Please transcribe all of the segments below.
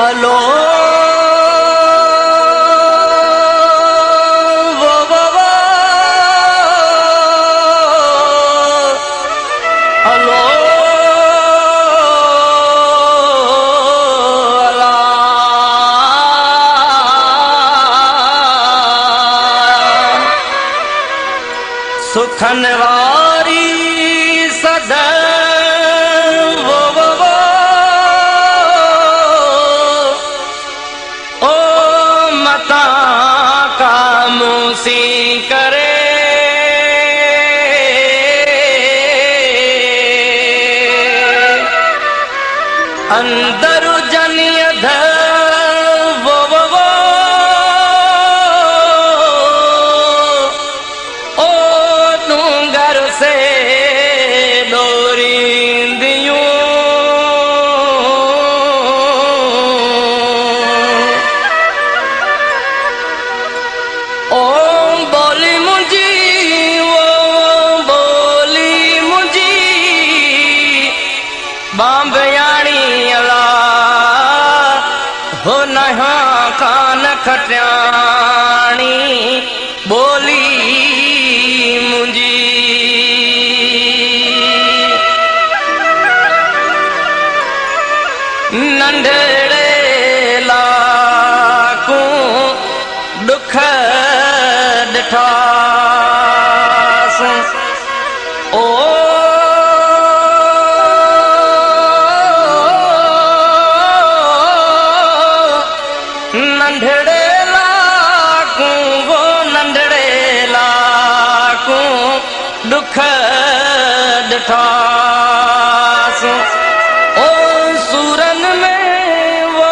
हलो वो वो वो हलो अला सुखन वारी सदा वो वो वो ओ मता का मूसी करे अंदर जनियध वो वो वो ओ डूंगर से डोरींदियूं ओ बोली मुंहिंजी वो बोली मुंहिंजी बांबयाणी अला हो नहा कान खटियाणी बोली मुंहिंजी। नंढड़े लाकूं दुख ॾिठासूं ओ नंढड़े लाकूं वो नंढड़े लाकूं दुख ॾिठासूं ओ सूरन में वो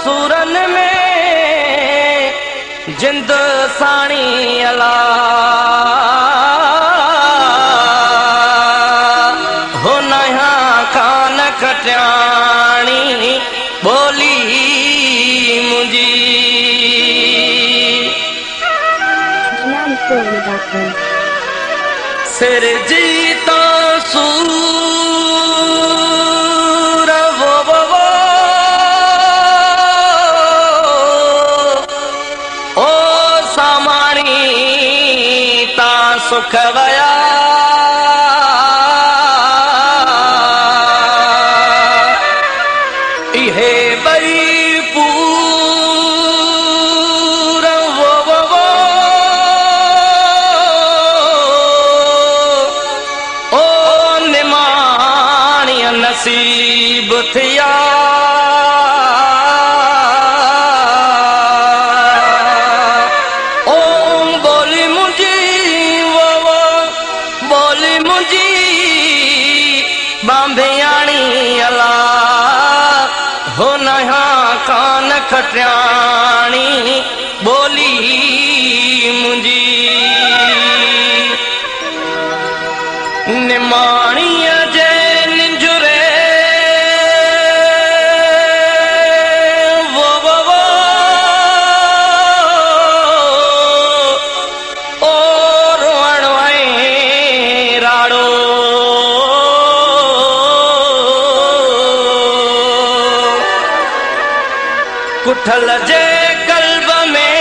सूरन में जिंद साणी अला हो नया कान खटियाणी बोली मुंहिंजी। सिर जीता सूर वो वो वो ओ सामाणी ता सुख वया इहे बई पूर वो वो वो ओ निमाणी नसीब थिया ओ बोली मुंहिंजी वो वो बोली मुंहिंजी बांबियाणी अला हो नया कान खटियाणी बोली मुंहिंजी। निमाणीअ जे निंजुरे वो वो वो ओ रोअण ऐं राड़ो कुठल जे कल्ब में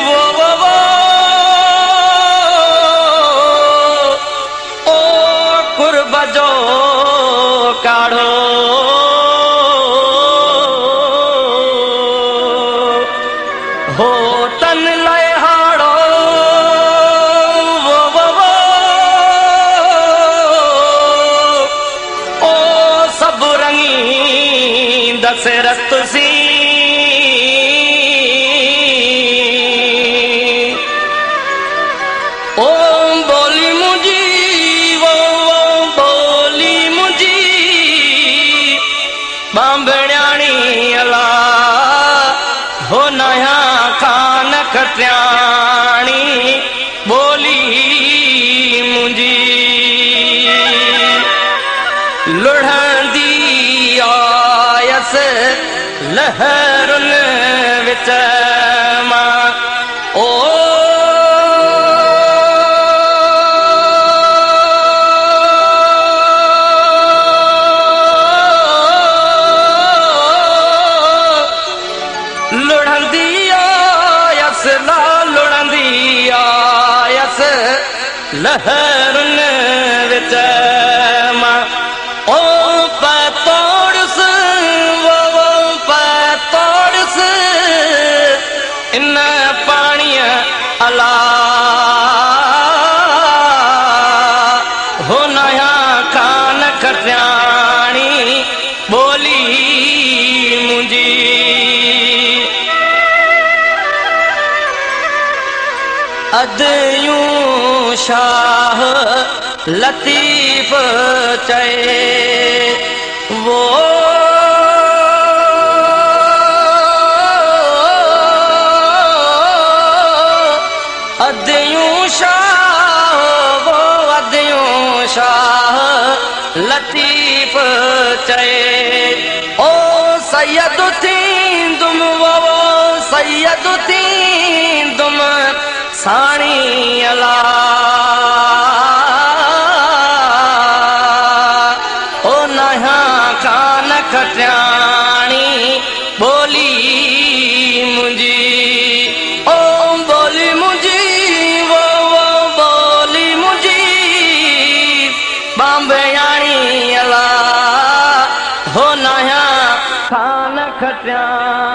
वो वो वो ओ कुर्ब जो काढ़ो हो तन लाइ हाड़ो वो वो वो ओ सभु रंगींदस रत सी ओ बोली मुंहिंजी वो वो बोली मुंहिंजी बांबण्याणी अला हो नया कान खटियाणी बोली मुंहिंजी। लुढ़ंदी आयसि लहरुनि विच मां ओ لهرن وچ مان. او پتوڙس وو پتوڙس ان پاڻيءَ الا، هو نيا ڪان کٽياڻي ٻولي منهنجي. اديون شاهه لطيف چئي وو، اديون شاهه وو اديون شاهه لطيف چئي، او سيد ٿيندم وو سيد ٿيندم ساڻي الا، او نيا ڪان کٽياڻي ٻولي منهنجي. او ٻولي منهنجي وو ٻولي منهنجي بامبياڻي الا، هو نيا ڪان کٽياڻي.